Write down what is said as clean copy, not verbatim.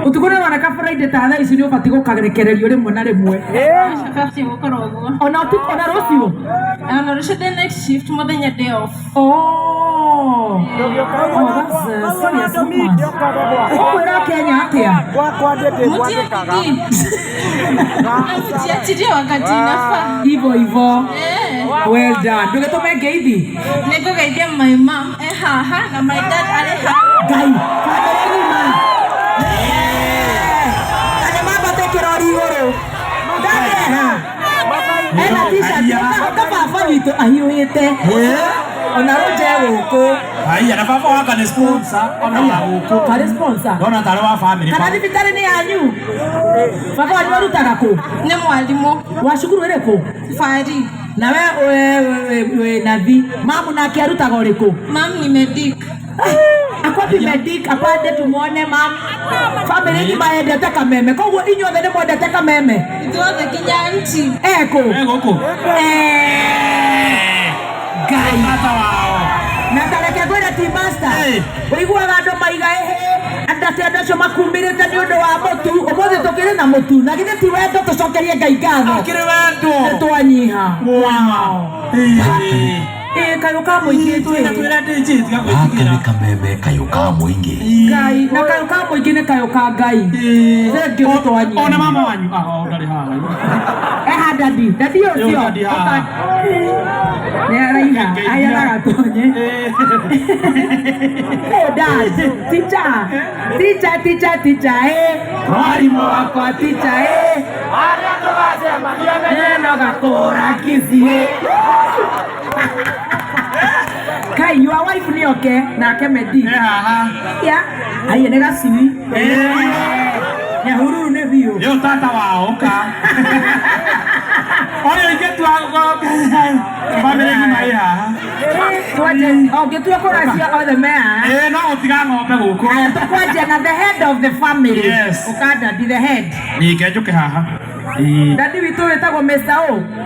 Ũtukũ nĩ ũroneka Friday ta thaa ici nĩ ũbatiĩ gũkarekererio rĩmwe na rĩmwe. Batiĩ gũkorwo ũguo. Ona ũtukũ ona rũciũ. Ona rũciũ the next shift, mũthenya day off. Oh, that's serious woman. Ũkwĩra Kenya atĩa? Mutie bidii na mjiachilie wakati inafaa. Hivyo hivyo. Eh. Well done. Ndũgĩtũme ngeithi. Nĩngũgeithia my mom e haha na my dad arĩ haha. Ngai, bamĩrĩ ng'ima. Na nĩ mambate kĩrori igũrũ. Ndareha. Ena t-shirt ka baba witũ ahiũhĩte. Ona rũnje gũkũ. Haiya, na baba waka nĩ sponsor ona wa gũkũ. Karĩ sponsor. Ndona tarĩ wa family. Kana thibitarĩ nĩ yanyu? Baba wanyu arutaga kũ? Nĩ mwarimũ. Wa cukuru ĩrĩkũ? Bari. Na we wĩ nathi. Mamu nake arutaga ũrĩkũ? Mam ni medic. Akwapi medic? Apande tumuone mam. Family ng'ima yendete kameme. Koguo inyuothe nĩ mwendete kameme. Ithuothe nginya auntie. Ekũ? Eh, gũkũ. Eh, Ngai. Tata wao. Na tareke ngwĩre ti master. Hey. Ũiguaga andũ maiga ĩhĩ andũ atĩ andũ acio makumĩrĩte nĩ ũndũ wa mũtu. Ũmũthĩ tũkĩrĩ na mũtu na githĩ ti wendo? Tũcokerie Ngai ngatho. Akĩrĩ wendo. Nĩ twanyiha. Wow. Ĩ kayũ ka mũingĩ Twĩna njĩ. twĩra ndĩnjĩ tiga Gaka gwĩtigĩra. nĩ kameme kayũ ka mũingĩ. Ngai na kayũ ka mũingĩ nĩ kayũ ka Ngai. Thank you, nĩ twanyiha. Ona mama wanyu. Ah, oh, ndarĩ haha. Eha daddy, daddy ũcio. Ĩyo daddy haha. Nĩ araiha aya agatonye. Oh, dad, teacher, teacher, teacher, teacher, eh. Mwarimũ wakwa teacher, eh. Neno gakũra Kisii. Kai, your wife nĩ oke nake Medi. Eh, haha. Ya, aiye nĩ gacui. Eh. Nyahururu nĩ biũ. Yo tata wao ka. Oyo ingĩtua family ng'ima ĩ haha. Twanje, ũngĩtua kũracia othe me haha. Eh, no gũtiga ng'ombe gũkũ. Aya, tũkwanjia na the head of the family. Yes. Ũka daddy, the head. Ningĩ njũke haha. Ĩĩ. Daddy witũ wĩtagwo Mr. O.